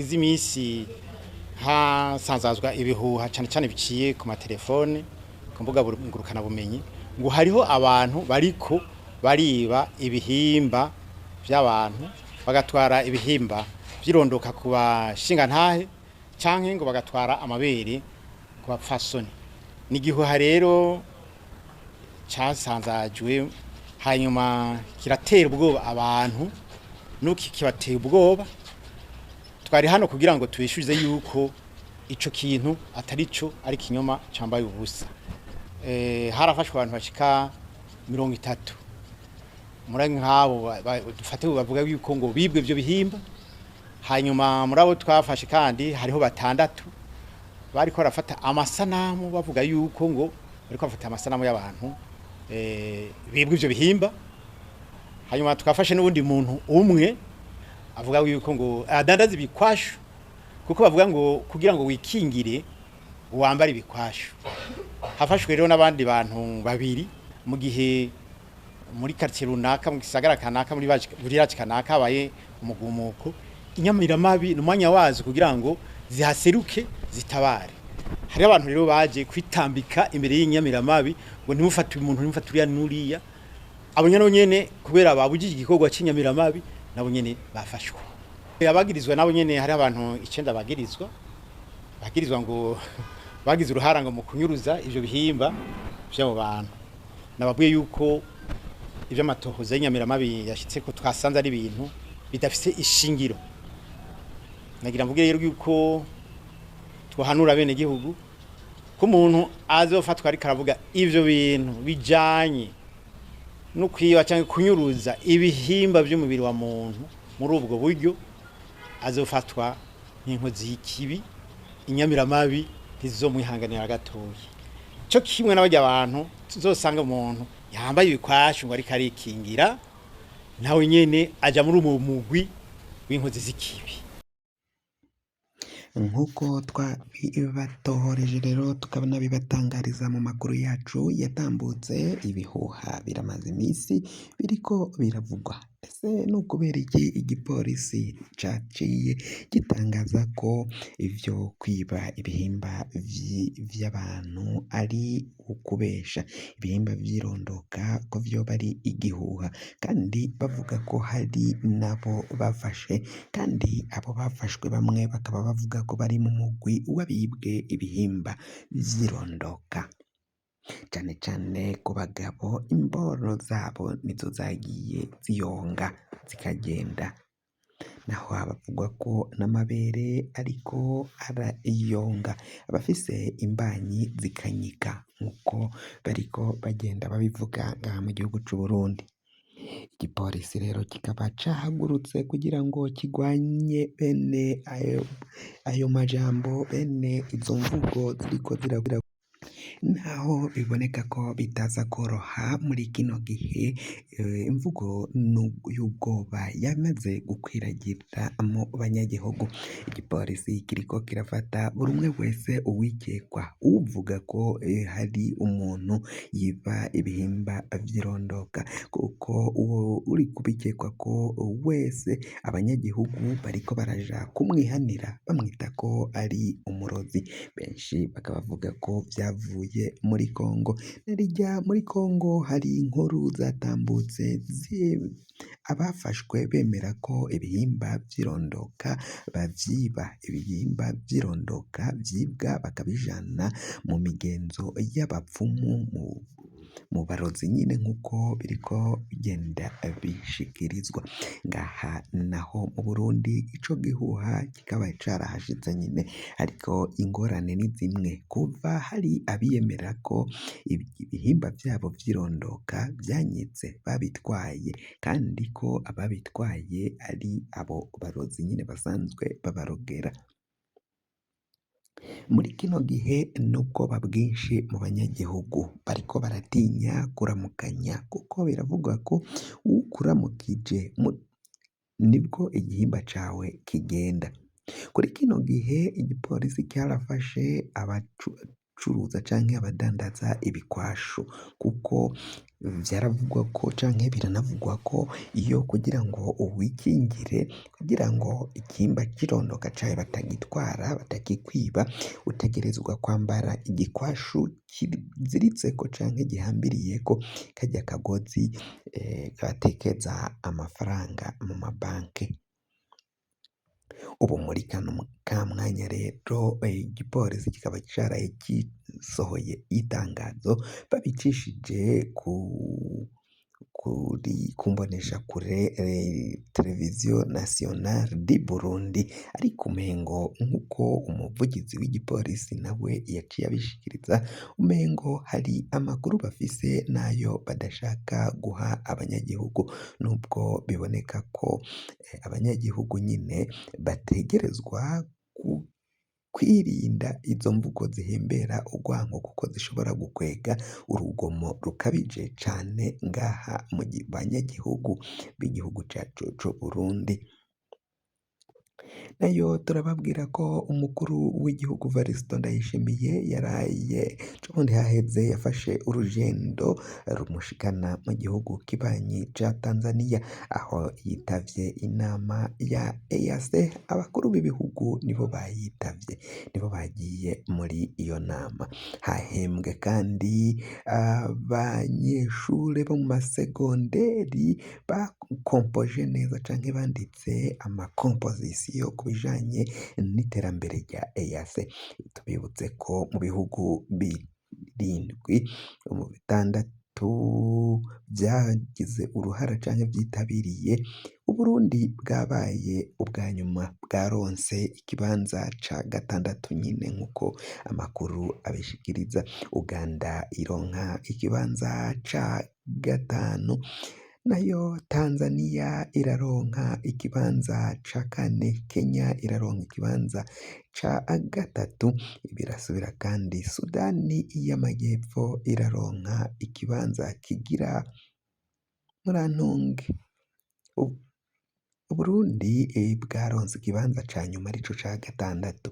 Hagize iminsi hasanzazwa ibihuha, cyane cyane biciye ku matelefone, ku mbuga ngurukanabumenyi, ngo hariho abantu bariko bariba ibihimba by'abantu, bagatwara ibihimba vyirondoka ku bashingantahe, canke ngo bagatwara amabere ku bapfasoni. Ni igihuha rero casanzajwe, hanyuma kiratera ubwoba abantu, nuko kibateye ubwoba. Twari hano kugira ngo tubishuze yuko ico kintu atari cyo, ari kinyoma cambaye ubusa. Harafashwe abantu bashika 30 muri nk'abo dufate bavuga yuko ngo bibwe ivyo bihimba. Hanyuma muri abo twafashe kandi hariho batandatu bariko barafata amasanamu, bavuga yuko ngo bariko bafata amasanamu y'abantu bibwe ivyo bihimba. Hanyuma twafashe n'uwundi muntu umwe avuga yuko ngo adandaza ibikwashu, kuko bavuga ngo kugira ngo wikingire wambare ibikwashu. Hafashwe rero n'abandi bantu babiri. Mu gihe muri quartier runaka, mu gisagara kanaka, muri village kanaka habaye umugumuko, inyamiramabi ni umwanya wazo kugira ngo zihaseruke, zitabare. Hari abantu rero baje kwitambika imbere y'inyamiramabi ngo ntimufate umuntu, ntimufate uriya n'uriya. Abo nyene kubera babujije igikorwa c'inyamiramabi, nabo nyene bafashwe. Abagirizwa nabo nyene, hari abantu 9 bagirizwa ngo bagize uruhara ngo mu kunyuruza ivyo bihimba vy'abo bantu. Nababwiye yuko ivy'amatohoza y'inyamiramabi yashitse ko twasanze ari ibintu bidafise ishingiro. Nagira mvuge rero yuko twahanura bene gihugu ko umuntu azofatwa ariko aravuga ivyo bintu bijanye no kwiba cyangwa kunyuruza ibihimba by'umubiri wa muntu muri ubwo buryo, azofatwa nk'inkozi y'ikibi, inyamiramabi ntizomwihanganira gatoya. Cyo kimwe n'abarya abantu tuzosanga umuntu yambaye ibikwashu ngo ariko arikingira, nawe nyene aja muri uwo mugwi w'inkozi z'ikibi. Nk'uko twabibatohoreje rero, tukanabibatangariza mu makuru yacu yatambutse, ibihuha biramaze iminsi biriko biravugwa. Ese ni ukubera iki igipolisi caciye gitangaza ko ivyo kwiba ibihimba vy'abantu ari ukubesha, ibihimba vy'irondoka ko vyoba ari igihuha, kandi bavuga ko hari nabo bafashe, kandi abo bafashwe bamwe bakaba bavuga ko bari mu mugwi w'abibwe ibihimba vy'irondoka, cane cane ku bagabo? Imboro zabo nizo zagiye ziyonga zikagenda, naho havugwa ko n'amabere ariko arayonga, abafise imbanyi zikanyika, nk'uko bariko bagenda babivuga ngaha mu gihugu c'Uburundi. Igipolisi rero kikaba cahagurutse kugira ngo kigwanye bene ayo majambo, bene izo mvugo ziriko ziragira, naho biboneka ko bitaza koroha muri kino gihe. Imvugo y'ubwoba yamaze gukwiragira mu banyagihugu. Igipolisi kiriko kirafata buri umwe wese uwikekwa, uvuga ko hari umuntu yiba ibihimba vy'irondoka, kuko uwo uri kubikekwa ko wese, abanyagihugu bariko baraja kumwihanira, bamwita ko ari umurozi. Benshi bakaba bavuga ko vyavuye muri Kongo. Narirya muri Kongo hari inkuru zatambutse, abafashwe bemera ko ibihimba vy'irondoka bavyiba, ibihimba vy'irondoka vyibwa bakabijana mu migenzo y'abapfumu, mu barozi nyine, nk'uko biriko bigenda bishikirizwa ngaha. Naho mu Burundi ico gihuha kikaba carahashitse nyine, ariko ingorane ni zimwe kuva hari abiyemera ko ibihimba vyabo vy'irondoka vyanyitse babitwaye, kandi ko ababitwaye ari abo barozi nyine basanzwe babarogera. Muri kino gihe n'ubwoba bwinshi mu banyagihugu, bariko baratinya kuramukanya, kuko biravugwa ko ukuramukije nibwo igihimba cawe kigenda. Kuri kino gihe igipolisi carafashe abacuruza canke abadandaza ibikwashu, kuko vyaravugwa ko canke biranavugwa ko iyo kugira ngo wikingire, kugira ngo igihimba c'irondoka cawe batagitwara batakikwiba, utegerezwa kwambara igikwashu kiziritseko canke gihambiriyeko karya kagozi batekeza amafaranga mu mabanki. Ubu muri kano ka mwanya rero igipolisi kikaba caraye gisohoye itangazo babicishije ku mboneshakure televiziyo nationale du Burundi, ariko umengo nk'uko umuvugizi w'igipolisi nawe yaciye abishikiriza, umengo hari amakuru bafise n'ayo badashaka guha abanyagihugu, nubwo biboneka ko abanyagihugu nyine bategerezwa kwirinda izo mvugo zihembera urwanko kuko zishobora gukwega urugomo rukabije cane ngaha mu banyagihugu b'igihugu cacu c'Uburundi. Nayo turababwira ko umukuru w'igihugu Varisito Ndayishimiye yaraye ejobundi haheze yafashe urugendo rumushikana mu gihugu kibanyi ca Tanzania, aho yitavye inama ya EAC. Abakuru b'ibihugu nibo bayitavye, nibo bagiye muri iyo nama. Hahembwe kandi abanyeshure bo mu masegonderi bakompoje neza canke banditse amakompozisiyo ku bijanye n'iterambere rya EAC. Tubibutse ko mu bihugu birindwi mu bitandatu vyagize uruhara canke vyitabiriye, Uburundi bwabaye ubwa nyuma, bwaronse ikibanza ca gatandatu nyine nk'uko amakuru abishikiriza. Uganda ironka ikibanza ca gatanu, nayo Tanzania iraronka ikibanza ca kane, Kenya iraronka ikibanza ca gatatu, birasubira kandi Sudani y'Amajyepfo iraronka ikibanza kigira murantunge. Uburundi bwaronse ikibanza ca nyuma arico ca gatandatu.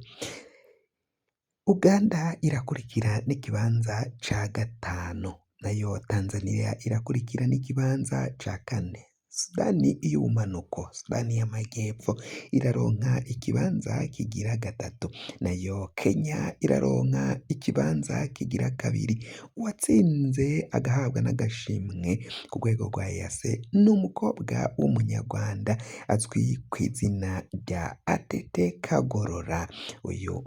Uganda irakurikira n'ikibanza ca gatanu, nayo Tanzania irakurikira n'ikibanza ca kane. Sudani y'ubumanuko, Sudani y'Amajyepfo iraronka ikibanza kigira gatatu, nayo Kenya iraronka ikibanza kigira kabiri. Uwatsinze agahabwa n'agashimwe ku rwego rwa EAC ni umukobwa w'umunyarwanda azwi ku izina rya Atete Kagorora. Uyu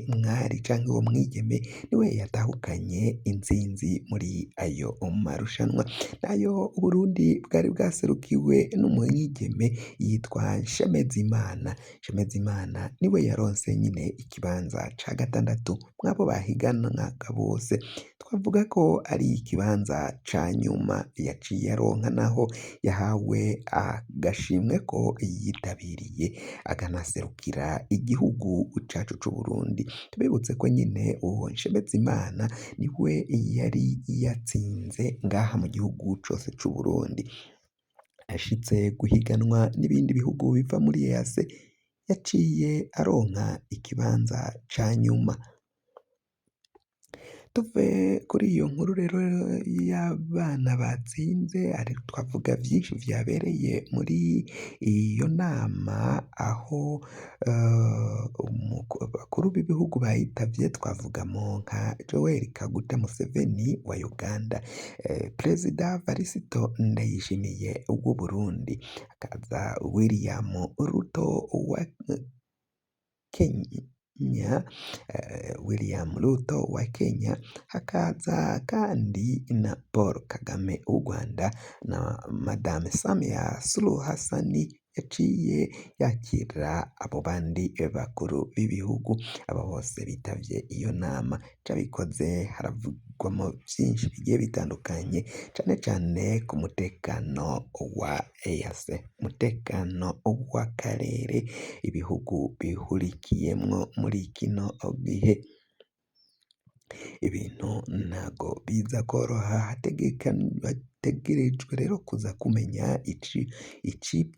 mwari canke uwo mwigeme niwe yatahukanye intsinzi muri ayo marushanwa. Nayo Uburundi bwari bwaserukiwe n'umwigeme yitwa Nshemezimana. Nshemezimana niwe yaronse nyine ikibanza ca gatandatu mw'abo bahiganwaga bose. Twavuga ko ari ikibanza ca nyuma yaciye aronka, naho yahawe agashimwe ko yitabiriye akanaserukira igihugu cacu c'Uburundi. Tubibutse ko nyine uwo Nshemezimana niwe yari yatsinze ngaha mu gihugu cose c'Uburundi. Ashitse guhiganwa n'ibindi bihugu biva muri EAC, yaciye aronka ikibanza ca nyuma. Tuve kuri iyo nkuru rero y'abana batsinze, ariko twavuga vyinshi vyabereye muri iyo nama aho abakuru b'ibihugu bayitavye, twavugamo nka Joel Kaguta Museveni wa Uganda, Perezida Varisito Ndayishimiye w'Uburundi, hakaza William Ruto wa Kenya, William Ruto wa Kenya, hakaza kandi na Paul Kagame w'u Rwanda na Madame Samia Suluhu Hassan yaciye yakira abo bandi bakuru b'ibihugu, abo bose bitavye iyo nama. Cabikoze haravugwamo vyinshi bigiye bitandukanye, cane cane ku mutekano wa EAC, umutekano w'akarere ibihugu bihurikiyemwo muri kino gihe. Ibintu ntago biza koroha. Dutegerejwe rero kuza kumenya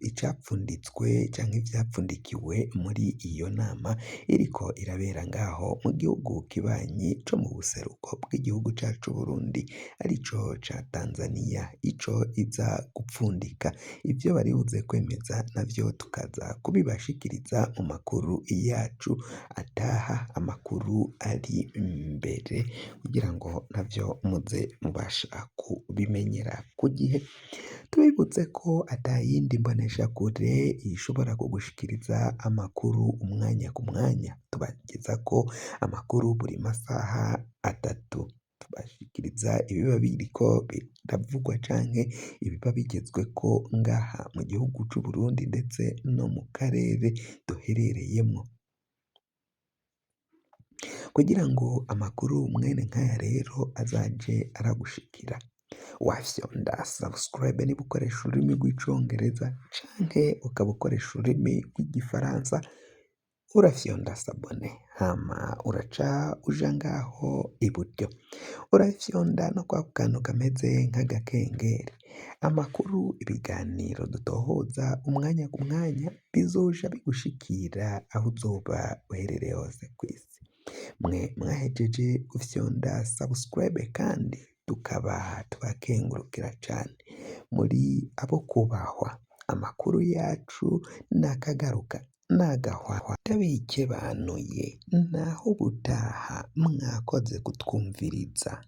icapfunditswe canke ivyapfundikiwe muri iyo nama iriko irabera ngaho mu gihugu kibanyi co mu buseruko bw'igihugu cacu c'Uburundi, arico ca Tanzania, ico iza gupfundika. Ivyo bari buze kwemeza navyo tukaza kubibashikiriza mu makuru yacu ataha, amakuru ari imbere, kugira ngo navyo muze mubasha kubimenyera ku gihe. Tubibutse ko atayindi mboneshakure ishobora kugushikiriza amakuru umwanya ku mwanya, tubagezako amakuru buri masaha 3, tubashikiriza ibiba biriko biravugwa canke ibiba bigezweko ngaha mu gihugu c'Uburundi ndetse no mu karere duherereyemwo. Kugira ngo amakuru mwene nkaya rero azaje aragushikira, wafyonda subscribe niba ukoresha ururimi rw'icongereza canke ukaba ukoresha ururimi rw'igifaransa, urafyonda s'abonner, hama uraca uja ngaho iburyo, urafyonda no kwako kantu kameze nk'agakengeri. Amakuru, ibiganiro dutohoza umwanya ku mwanya bizoja bigushikira aho uzoba uherereye hose kw'isi. Mwe mwahejeje gufyonda subscribe kandi tukaba tubakengurukira cane, muri abo kubahwa. Amakuru yacu nakagaruka nagahwa ndabikebanuye, naho ubutaha mwakoze kutwumviriza.